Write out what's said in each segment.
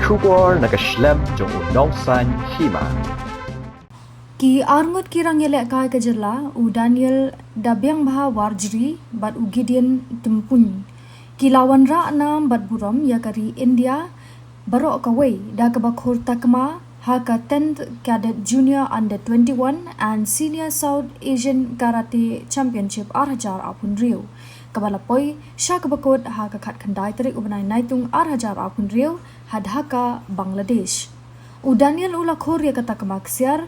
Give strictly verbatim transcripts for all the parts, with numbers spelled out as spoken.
Khubor na ka shlem jong u nongsaiñ hima. Ki arngut ki rangïalehkai ka jylla, u Daniel Dabiangbha Warjri bad u Gideon Tympuiñ, ki la wanrah nam bad burom ïa ka ri India baroh kawei da kaba khur takma ha ka tenth Cadet Junior Under twenty-one and Senior South Asian Karate Championship ar hajar arphew hynriew, kaba la poi sha kaba kut ha ka khatkhyndai tarik u bnai Naitung ar hajar arphew hynriew ha Dhaka, Bangladesh. U Daniel u la khur ïa ka takma ksiar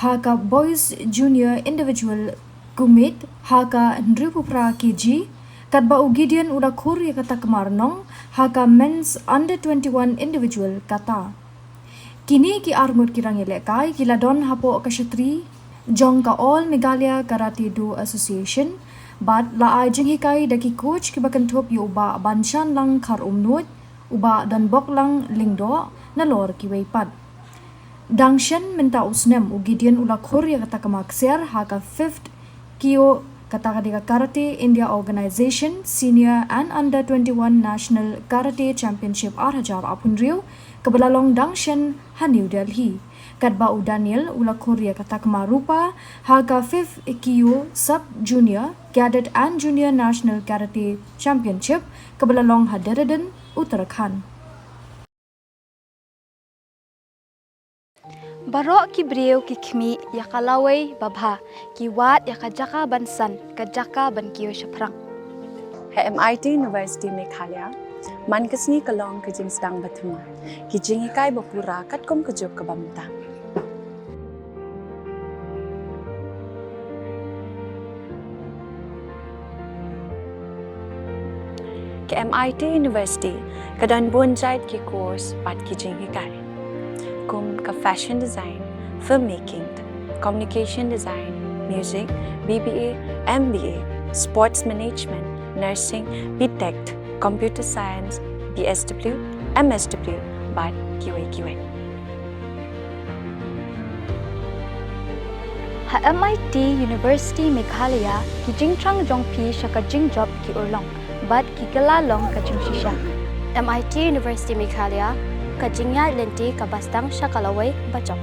ha ka Boys Junior Individual Kumite ha ka hynriewphew phra K G, katba u Gideon u la khur ïa ka takma rnong ha ka Men's Under twenty-one Individual Kata. Kine ki arngut ki rangïalehkai ki la don hapoh ka shatri jong ka All Meghalaya Karate Do Association bad la ai jinghikai da ki coach kiba kynthup ïa u Bah Banshanlang Kharumnuid, u Bah Donboklang Lyngdoh, nalor kiwei pat. Dang shen mynta u snem u Gideon u la khur ïa ka takma ksiar ha ka fifth Kyo, kata ka dei ka Karate India Organization Senior and Under twenty-one National Karate Championship ar hajar arphew hynriew, kaba la long dang shen ha New Delhi. Katba u Daniel u la khur ïa ka takma rupa ha ka fifth Kyo Sub Junior, Cadet and Junior National Karate Championship, kaba la long ha Dehradun, Uttarakhand. Baroh ki briew ki khmih ïa ka lawei babha, ki wad ïa ka jaka ban san, ka jaka ban kiew shaphrang. Ha M I T University Meghalaya, man ka sngi ka long ka jingsdang bathymmai, ki jinghikai bapura katkum ka juk kaba mynta. Ka M I T University ka don bun jait ki course bad ki jinghikai, kum ka fashion design, filmmaking, communication design, music, B B A, M B A, sports management, nursing, B Tech, computer science, B S W, M S W, bad kiwei kiwei. Ha M I T University Meghalaya, ki jingthrang jong phi sha ka jingjop ki urlong bad ki kylla long ka jingshisha. M I T University Meghalaya, ka jingïaid lynti kaba sdang sha ka lawei bajop.